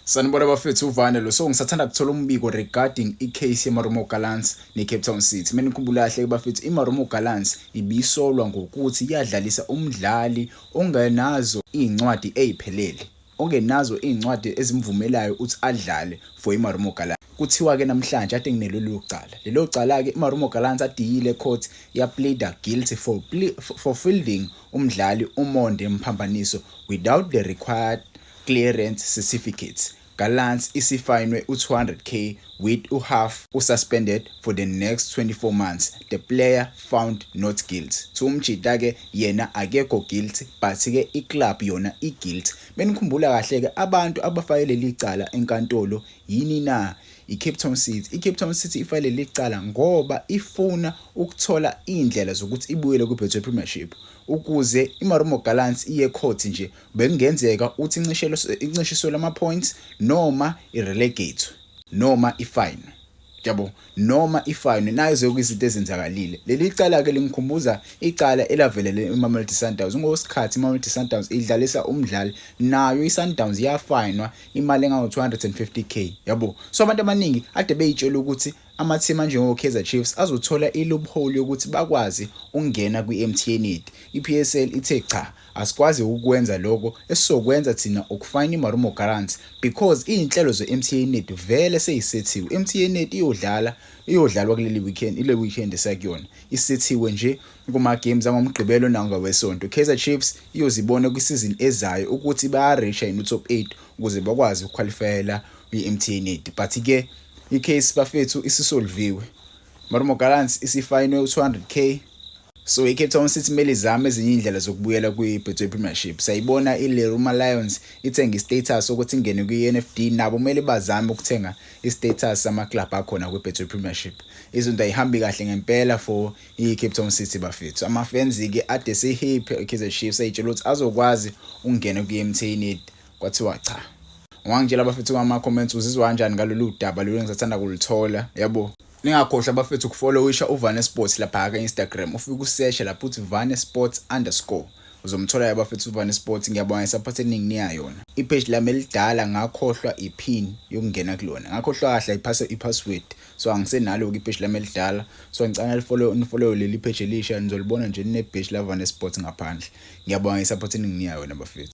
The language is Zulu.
Sanibona bafethu, uVane lo. So ngisathanda kuthola umbiko regarding i-case yeMarumo Gallants ne-Cape Town City. Mina ngikhumbula kahle bafethu, iMarumo Gallants ibisolwa ngokuthi yadlalisa umdlali ongenazo iy'ncwadi ey'phelele, ongenazo iy'ncwadi ezimvumelayo ukuthi adlale for iMarumo Gallants. Kuthiwa-ke namhlanje ade nginelolu cala. Lelo cala-ke iMarumo Gallants adiyile ecourt yapleada guilty for fielding umdlali uMonde Mphambaniso without the required clearance certificates. Gallants isifayinwe u-200K with uhalf ususpended for the next 24 months. The player found not guilty. So umjita-ke yena akekho guilty, but-ke iclub yona i-guilty. Benikhumbula kahle-ke, abantu abafake leli cala enkantolo yini na? I-Cape Town City. I-Cape Town City ifake leli cala ngoba ifuna ukuthola iy'ndlela zokuthi ibuyele kwi-Betway Premiership. Ukuze iMarumo Gallants iye court nje, bekungenzeka uthi incishiswe lama-points noma i-relegate noma i-fine, yabo, noma ifine. Nazo izinto ezenzakalile. Leli cala ke lingikhumbuza icala elavelele iMamelodi Sundowns ngosikhathi iMamelodi Sundowns idlalisa umdlali, nayo iSundowns yafayinwa imali engango 250K, yabo. So abantu abaningi ade beyitshela ukuthi ama-team anjengo-Kaizer Chiefs azothola i-loophole yokuthi bakwazi ukungena kwi-MTN 8. I-PSL ithe cha, asikwazi ukukwenza lokho. Esizokwenza thina ukufayina iMarumo Gallants because iy'nhlelo ze-MTN 8 vele seyisethiwe. MTN 8 iyodlala, iyodlalwa kuleli weekend, ile weekend esakuyona isethiwe nje kuma-games angoMgqibelo nangawesonto. Kaizer Chiefs iyozibona kwisizini ezayo ukuthi bayareacha yini u-top 8 ukuze bakwazi ukuqualifyela kwi-MTN 8. But-ke i-case bafethu isisolviwe, Marumo Gallants isifayinwe u-200K. So i-Cape Town City kumele izame ezinye iy'ndlela zokubuyela kwi-Betway Premiership. Sayibona i-Leruma Lions ithenga i-status ukuthi ingene kwi-NFD, nabo kumele bazame ukuthenga i-status sama-club akhona kwi-Betway Premiership. Izinto ayihambi kahle ngempela for i-Cape Town City bafethu. Ama-fans-ke ade se-happy i-Kaizer Chiefs, ayitshela ukuthi azokwazi ukungena kwi-MTN 8, kwathiwa cha. Ungangitshela bafethu kwama-comments, uzizwa kanjani ngalolu daba lolu? Ngisathanda kulithola, yabo. Ningakhohlwa bafethu ukufollowisha uVane Sports lapha ka-Instagram. Ufike useshe lapho uthi Vane Sports_, uzomthola bafethu uVane Sports. Ngiyabonga ngesupport eningi niyayona. I-page lami elidala ngakhohlwa i-pin yokungena kulona, ngakhohlwa kahle i-password, so angisenalo-ke i-page lami elidala. So ngicela nifollow, nifollow leli page elisha, nizolibona nje line-page la Vane Sports ngaphandle. Ngiyabonga ngesupport eningi niyayona bafethu.